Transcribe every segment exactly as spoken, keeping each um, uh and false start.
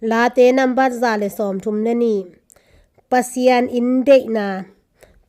Late nambat za le sawmthum le nih. Pasian in deihna.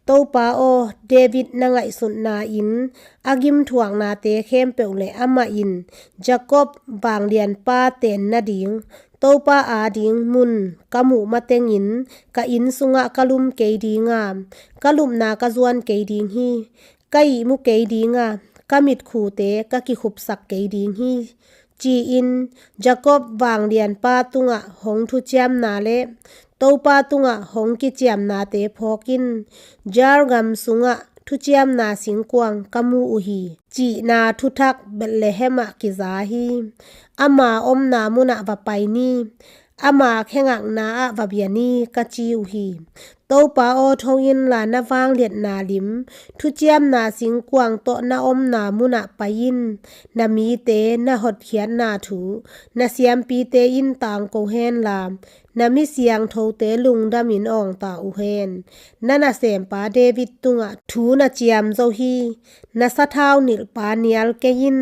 Topa aw, David na ngaihsutna in a gimthuaknate khempeuh le amah in Jacob vanglianpa ten nading Topa ading mun ka muh matengin ka inn sungah ka lum kei dinga, ka lupna ka zuan kei ding hi. Ka ihmu kei dinga, ka mitkhute ka kikhupsak kei ding hi, ci-in Jacob vanglianpa tungah hong thuciamna le Topa tungah hong kiciamnate phawkin Jar gam sungah thuciamna singkuang ka mu uh hi, cihna thuthak Bethlehem ah kiza hi. Ama omna munah va pai ni, ama khengakna ah va bia ni, ka ci uh hi. Topa aw, tho inla na vangliatna lim thuciamna singkuang tawh na omna munah pai in. Na mite na hotkhiatna thu na siampite in tangko henla, na mi siangthote lungdamin awngta uh hen. Na nasempa David tungah thu na ciam zo hi. Na sathau nilhpa nial kei in.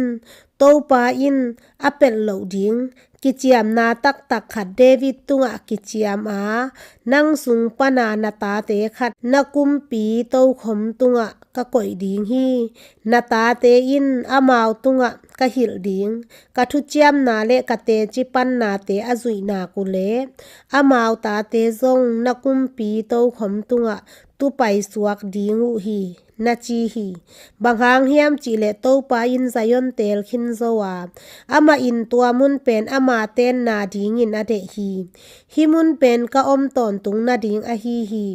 Topa in a pelh loh ding kiciamna taktak khat David tungah kiciam a, nang sung pana na tate khat na kumpi tokhom tungah ka koih ding hi. Na tate in amau tungah ka hilh ding. Ka thuciamna le ka teci pannate a zuihnak uh le amau tate zong na kumpi tokhom tungah tupaisuak ding uh hi, na ci hi. Bang hang hiam cihleh Topa in Zion teel khin zo a, amah in tua mun pen ama tenna dingin a deih hi. Hih mun pen ka om tawntung nading ahi hi.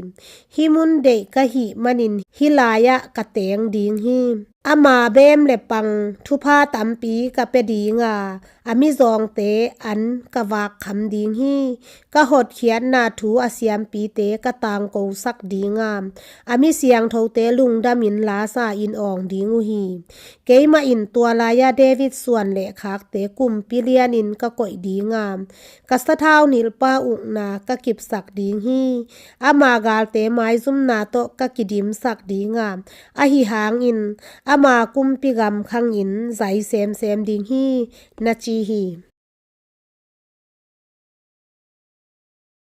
Hih mun deih ka hih manin hih lai-ah ka teng ding hi. Ama beem le pang thupha tampi ka pia dinga, a mizawngte an ka vakkham ding hi. Ka hotkhiatna thu a siampite ka tangkosak dinga, a mi siangthote lungdamin lasa in awng ding uh hi. Keimah in tua lai-a David suan le khakte kumpi lianin ka koih dinga, ka sathau nilhpa ukna ka kipsak ding hi. Ama galte maizumna tawh ka kidimsak dinga, ahi hangin ama kumpi gam khangin zai semsem ding hi, na ci hi.